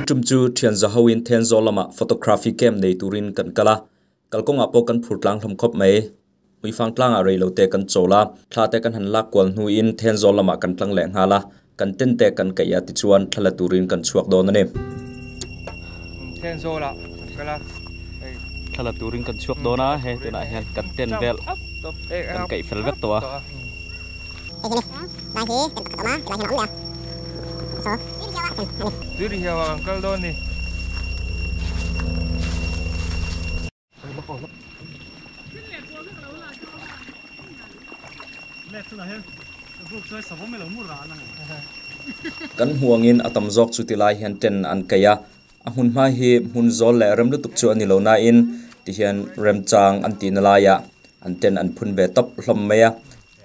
Tum chu thian za hoin Thenzawl lamah photography camp nei turin kan kal a, kalkawngah pawh kan phur tlang hlawm khawp mai. Uifang tlangah rei lo te kan chawl a, thla te kan han lak kual hnuin Thenzawl lamah kan tlang leh nghal a, kan tent te kan kaih a tichuan thla la turin kan chhuak dawn a ni. Thenzawl ah kan kal a, hei. Thla la turin kan chhuak dawn a, hei tunah hian kan tent vel kan kaih fel vek tawh a. Tui ri hiau ah kan kal dawn ni. Kan hmuangin a tam zawk chu tilai hian tent an kaih a, a hmun hma hi hmun zawl leh rem lutuk chu a ni lo nain tihian remchang an tihna laiah an tent an phun ve tawp hlawm mai a.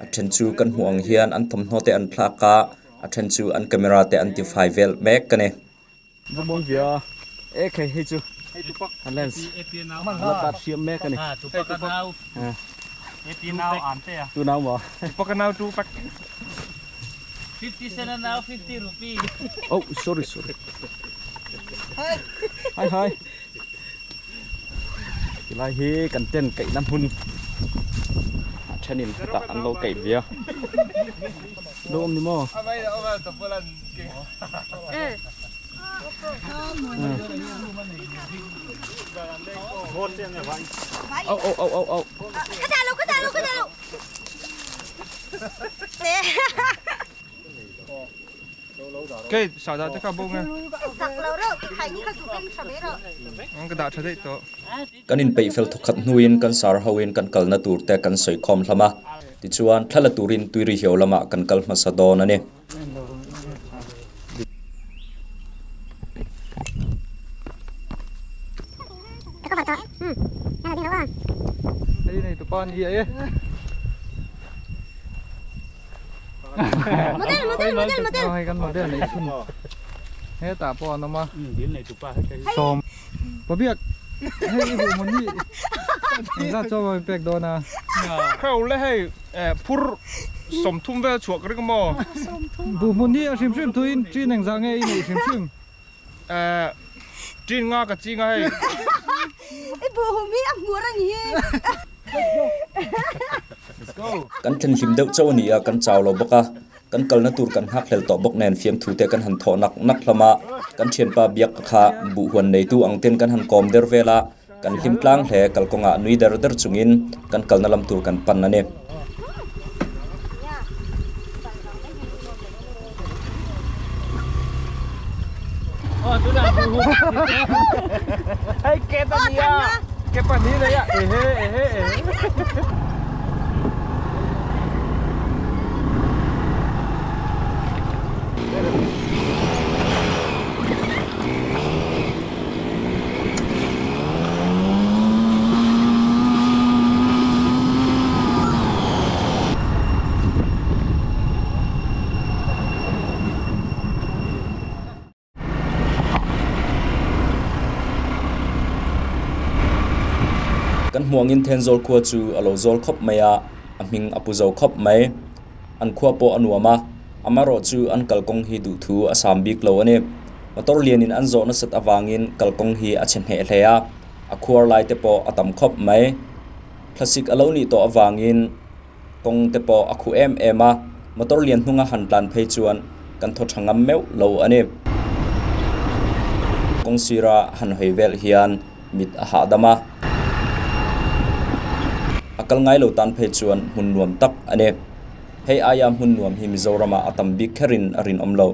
A then chu kan hmuh ang hian an thawmhnaw te an thlak a, a then chu an camera te an tifai vel mek a ni. Tilai hi kan tent kaihna hmun a thenin hetah an lo kaih ve a. Lo awm ni maw? Au au au au au. Kei sahdah te kha bo nge. An ka dah tha daih tawh. Kan inpeih fel thawkhat hnuin kan sar hoin kan kalna tur te kan sawi khawm hlam a, tichuan thla la turin tuiri hiau lamah kan kal hmasa dawn a ni. Model model model model hei kan model nei chhun hetah pawh an awm a sawm pabiak hei i huh hmun hi engzat chuan maw pek dawn a khau le hei phur sawmthum vel chhuah ka ring maw buh hmun hi a hrim hrim thuin chin engzah nge i neih hrim hrim chin nga ka ching a hei i buh hum hi a hmur a ni hi. Kan thlen hlim deuh chauh a ni a, kan chau lo bawk a, kan kalna tur kan nghak hlel tawh bawk nen fiamthu te kan han thawh nak nak hlawm a, kan thianpa biak ka kha buhhuan neitu ang ten kan han kawm der vel a, kan hlim tlang hle, kalkawngah nui der der chungin kan kalna lam tur kan pan a ni. Kan hmuangin Thenzawl khua chu a lo zawl khawp mai a, a hming a pu zo khawp mai. An khua pawh a nuam a, amaherawh chu an kalkawng hi duhthu a sam bik lo a ni. Motor lianin an zawh nasat avangin kalkawng hi a chhe hneh hle a, a khuar lai te pawh a tam khawp mai. Thlasik a lo nih tawh avangin kawng te pawh a khuh em em a, motor lian hnunga han tlan phei chuan kan thaw tha ngam meuh lo a ni. Kawng sira han hawi vel hian mit a hahdam a, a kal ngai lo tan phei chuan hmun nuam tak a ni. Hei aia hmun nuam hi Mizoramah a tam bik kherin a rinawm lo.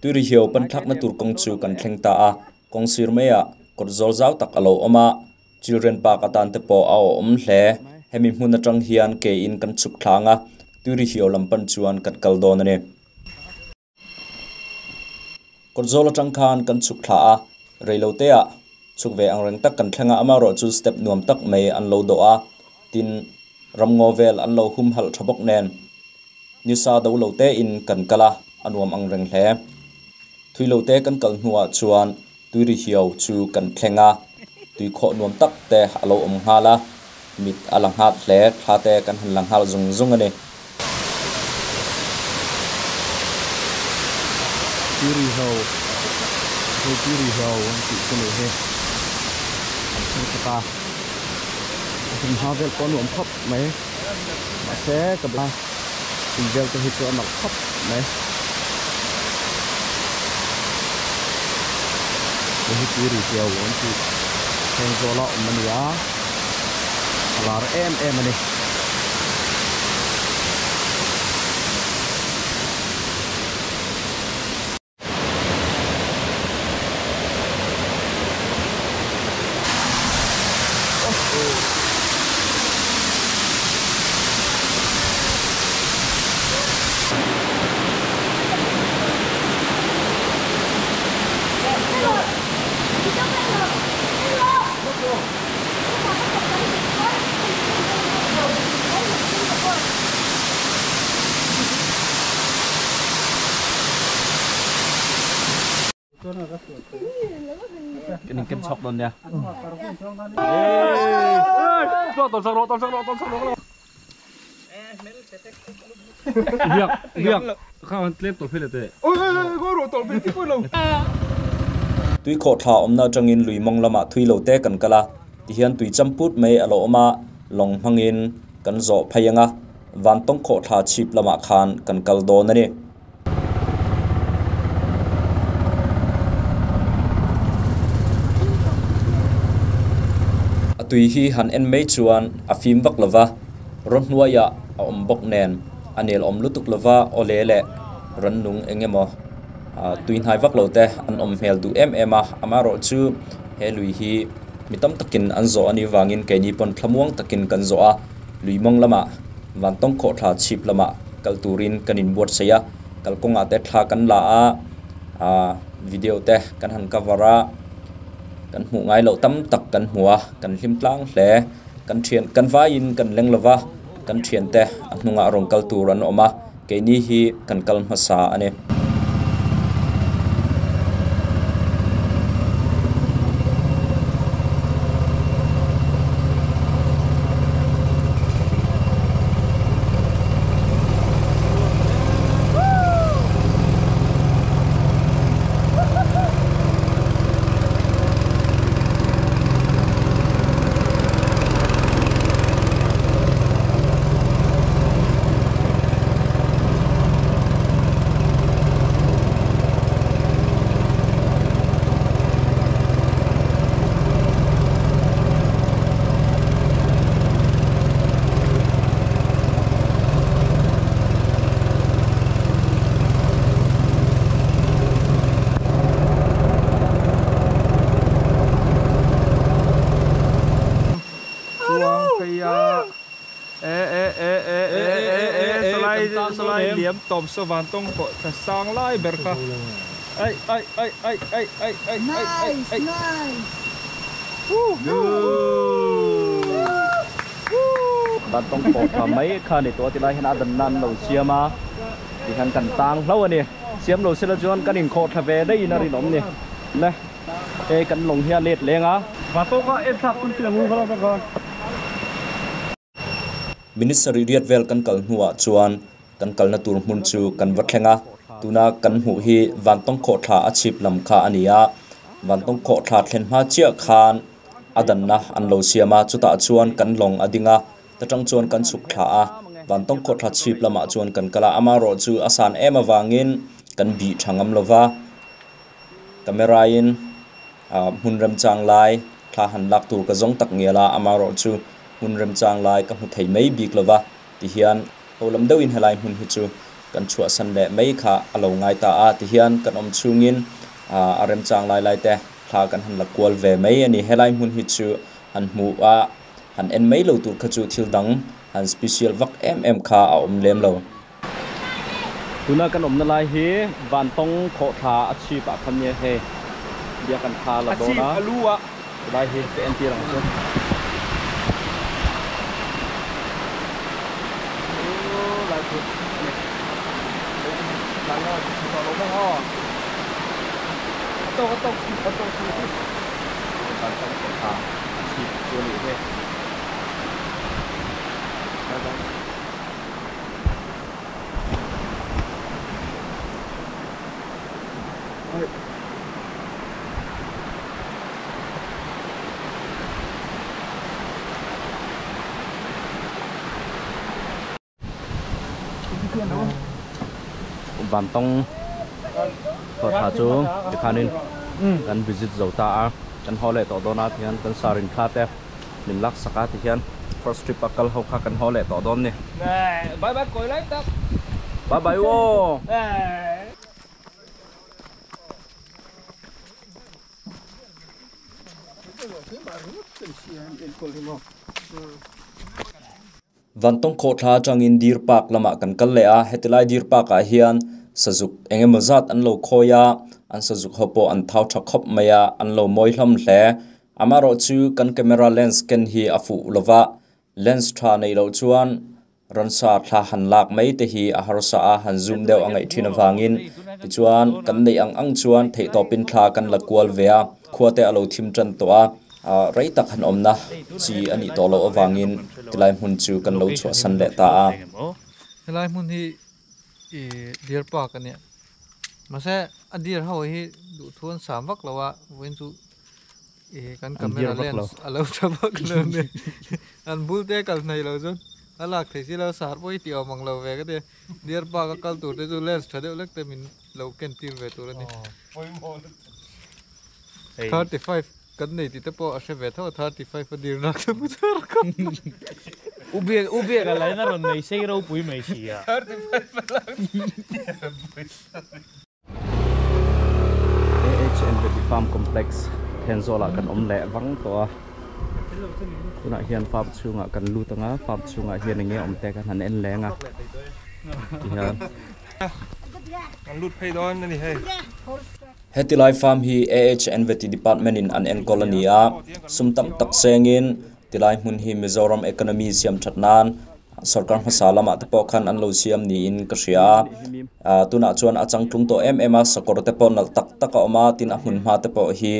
Tuirihiau panthlakna tur kawng chu kan thleng ta a, kawng sir maiah kawt zawl zau tak a lo awm a, Children Park atan te pawh a awm hle. Hemi hmun atang hian ke in kan chhuk thlang a, Tuirihiau lam pan chuan kan kal dawn a ni. Kawtzawl atang khan kan chhuk thla a, reilote ah chhuk ve angreng tak kan thleng a, amaherawh chu step nuam tak mai an lo dawh a, tin ramngaw vel an lo humhalh tha bawk nen nisa do lo te in kan kal a, a nuam angreng hle. Thuilote kan kal hnuah chuan Tuirihiau chu kan thleng a. Tui khawh nuam tak te a lo awm nghal a, mit a la nghat hle, thla te kan han la nghal zung zung a ni. Tiri ho, hei tiri ho an tih chu ni hi an thleng thawk a, a hmun hma vel pawh a nuam khawp mai mahse ka bula in vel te hi chu a nalh khawp mai. Hei hi tiri piau an tih thleng zawla awm a ni a, a lar em em a ni. Kan in ken chhawk dawn nia. Biak, biak, kha an tlem tawlh phei le teh. Tui khawhthla awmna atangin lui mawng lamah thui lo te kan kal a, tihian tui champut mai a lo awm a, lawng hmangin kan zawh phei ang a, vantawng khawhthla chhip lamah khan kan kal dawn a ni. A tui hi han en mai chuan a fim vak lo va, rawhnuaiah a awm bawk nen a nel awm lutuk lo va, awle leh rannung eng emaw tui hnai vak lo te an awm hmel duh em em a, amaherawh chu he lui hi mi tam takin an zawh a nih vangin keini pawn thlamuang takin kan zawh a, lui mawng lamah vantawng khawhthla chhip lamah kal turin kan inbuatsaih a, kalkawngah te thla kan la a, aaa video te kan han cover a, kan hmuh ngai loh tam tak kan hmu a, kan hlim tlang hle, kan thian kan vaiin kan leng lo va, kan thiante a hnungah rawn kal tur an awm a. Keini hi kan kal hmasa a ni. E e e e e e e e sawlai sawlai liam tawp saw van tawng pawh thla sang lai ber kha ai ai ai ai ai ai ai ai ai ai Van tawng pawh thla mai kha ni tawh a tilai hian a dan nan lo siam a tihian kan tang hlauh a ni siam lo sela chuan kan inkhawh thla ve daih in a rinawm ni le. Hei kan lawng hi a let leng a. Vatawka en thlak hun thil a ngu kha lo khan. Minute sarih riat vel kan kal hnuah chuan kan kalna tur hmun chu kan va thleng a, tuna kan hmuh hi Vantawng khawhthla a chhip lam kha a ni a, Vantawng khawhthla thlen hma chiah khan a danna an lo siam a, chutah chuan kan lawng a ding a, ta tang chuan kan chhuk thla a, Vantawng khawhthla chhip lamah chuan kan kal a, amaherawh chu a san em avangin kan bih tha ngam lova. Camera in hmun remchang lai thla han lak tur ka zawng tak ngial a, amaherawh chu hmun remchang lai ka hmu thei mai bik lova tihian ho lam deuhin helai hmun hi chu kan chhuahsan leh mai kha a lo ngai ta a, tihian kan awm chhungin a remchang lai lai te thla kan han la kual ve mai a ni. Helai hmun hi chu han hmuh a han en mai lo tur kha chu thil dang han special vak em em kha a awm lem lo. Tuna kan awmna lai hi Vantawng khawhthla a chhip ah khan nia hei bia kan thla la dawn a helai hi ka entir ang chu. Vantawng khawhthla a chip chu a nih hi. Bye bye. Vantawng khawhthla chu tikhanin kan visit zo ta a, kan haw leh tawh dawn a tihian kan sarin kha te min lak sak a tihian first trip a kal ho kha kan haw leh tawh dawn ni. Bye bye kawi lai tak. Bye bye aw. Vantawng khawhthla atangin Deer Park lamah kan kal leh a, hetilai Deer Park ah hian sazuk eng emaw zat an lo khawi a, an sazuk ho pawh an thau tha khawp mai a, an lo mawi hlawm hle. Amaherawh chu kan camera lens ken hi a fuh lova, lens tha neih loh chuan ransa thla han lak mai te hi a harsa a, han zoom deuh a ngaih thin avangin tichuan kan neih ang ang chuan theihtawpin thla kan la kual ve a, khua te a lo thim tan tawh a. Rei tak han awmna chi a nih tawh loh avangin tilai hmun chu kan lo chhuahsan leh ta a. Helai hmun hi i deer park a nia. Mahse a deer ho hi duhthu an sam vak lo a, vawiin chu i kan camera lens a lo tha vak lo a ni. An bul te kal hnaih lo chuan a lak thei si lo, sar pawh hi tih awm ang lo ve ka ti. Deer park a kal tur te chu lens tha deuh lek te min lo ken tir ve tur a ni. 35 kan nei tih te pawh a hre ve tho a 35 a dir nak te pawh chu a rawn Ubiak ubiak a lain a rawn nei sei ropui mai si a. 35 a lak AHN Veti Farm Complex Thenzawl ah kan awm leh vang tawh a, tunah hian farm chhungah kan lut ang a, farm chhungah hian eng nge awm te kan han en leng a tihian. Kan lut phei dawn a ni hei. Hetilai farm hi AHNVT department in an enkawl a ni a, sum tam tak sengin tilai hmun hi Mizoram economy siam that nan sorkar hmasa lamah te pawh khan an lo siam niin ka hria a, tunah chuan a changtlung tawh em em a, sakawr te pawh nalh tak tak a awm a, tin a hmun hma te pawh hi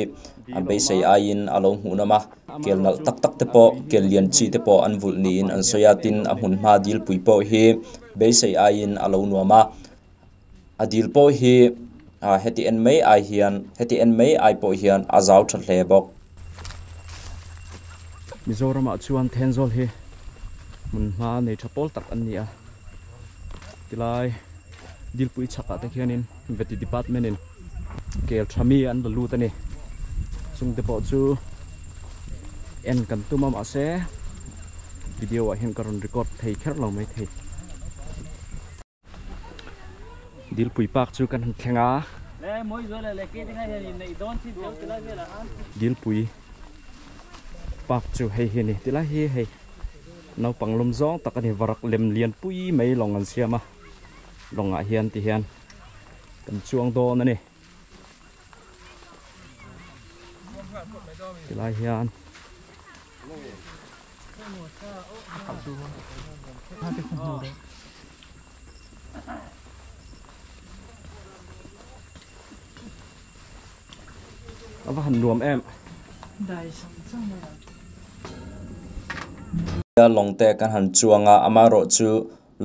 a beisei aiin a lo hmuhnawm a, kel nalh tak tak te pawh kel lian chi te pawh an vulh niin an sawi a, tin a hmun hma dilpui pawh hi beisei aiin a lo nuam a. A dil pawh hi ah heti en mai ai hian heti en mai ai pawh hian a zau tha hle bawk. Mizoramah chuan Thenzawl hi hmun hma nei tha pawl tak an ni a, tilai dilpui chhakah te khianin Veti Department in kel tha mi an la lut a ni, chungte pawh chu en kan tum a mahse video ah hian ka rawn record thei kher lo maithei. Dilpui park chu kan han thleng a. Dilpui park chu hei hi a ni. Tilai hi hei naupang lawm zawng tak a ni. Varak lem lian pui mai lawng an siam a. Lawngah hian ti hian kan chuang dawn a ni. Tilai hian. A va han nuam em. Lawng te kan han chuang a, amaherawh chu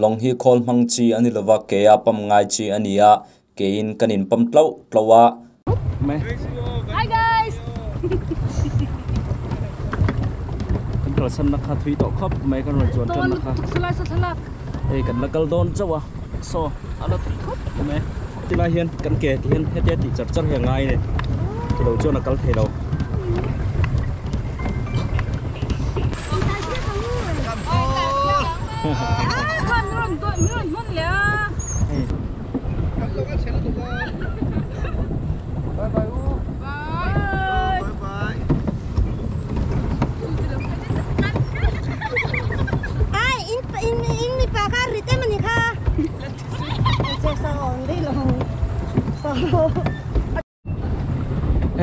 lawng hi khawl hmang chi a ni lova, ke a pump ngai chi a ni a, Keiin kan in pump tloh tloh a. Hi guys! Kan kalsan na kha thui tawh khawp mai kan rawn chuan tan na kha. Hei kan la kal dawn chauh a saw a la thui khawp mai. Tilai hian kan ke ti hian hetia tih char char hi a ngai a ni. Tilo chuan a kal thei lo.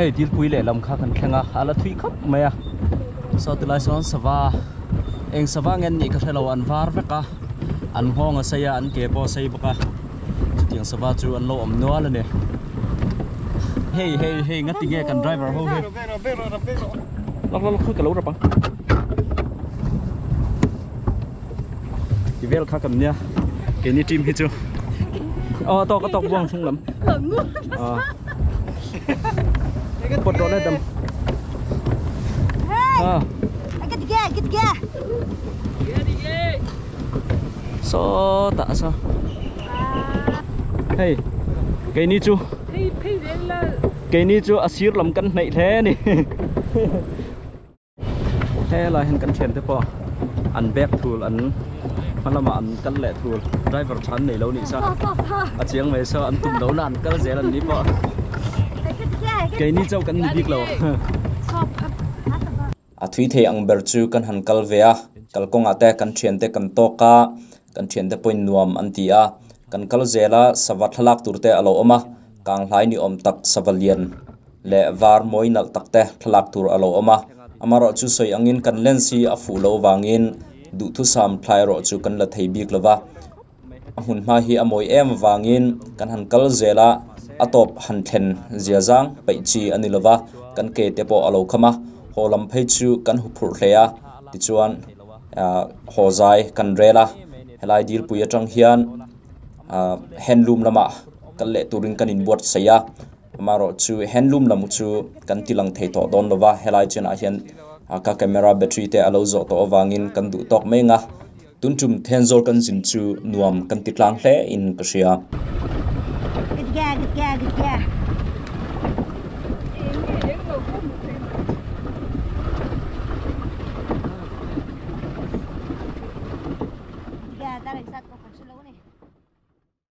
Hei dilpui lehlam kha kan thleng a a la thui khawp mai a saw tilai sawn sava eng sava nge an nih ka hre lo an var vek a an nghawng a sei a an ke pawh a sei bawk a chutiang sava chu an lo awm nual a ni. Hei hei hei ngati nge kan driver ho hi. Lok lok lok ka lo rap ang. Ti vel kha kan nia. Keini team hi chu. Oh tok tok buang chung lam. Ah. Pot ro le dam. Ah. So ta sa. Hei. Keini chu. Keini chu a sir lam kan hnaih hle ni. Helai hian kan thiante pawh an bag thul an hma lamah an kal leh thul driver tha an nei lo nih sa a chiang mai saw an tum lo na an kal zel an ni pawh keini chauh kan ni bik lo. A thui thei ang ber chu kan han kal ve a, kalkawngah te kan thiante kan tawk a, kan thiante pawhin nuam an ti a, kan kal zel a sava thlalak tur te a lo awm a, kanghlai ni awm tak sava lian leh var mawi nalh tak te thlalak tur a lo awm a, amaherawh chu sawi angin kan lens hi a fuh loh vangin duhthusam thla erawh chu kan la thei bik lo va, a hmun hma hi a mawi em vangin kan han kal zel a, a tawp han thlen zia zang peih chi a ni lo va, kan ke te pawh a lo kham a, haw lam phei chu kan huphurh hle a, tichuan haw zai kan rel a, helai dilpui atang hian handloom lamah kal leh turin kan inbuatsaih a. Amaherawh chu handloom lam chu kan ti lang thei tawh dawn lova, helai chenah hian ka camera battery te a lo zawh tawh avangin kan duh tawk mai ang a, tun tum Thenzawl kan zin chu nuam kan ti tlang hle in ka hria.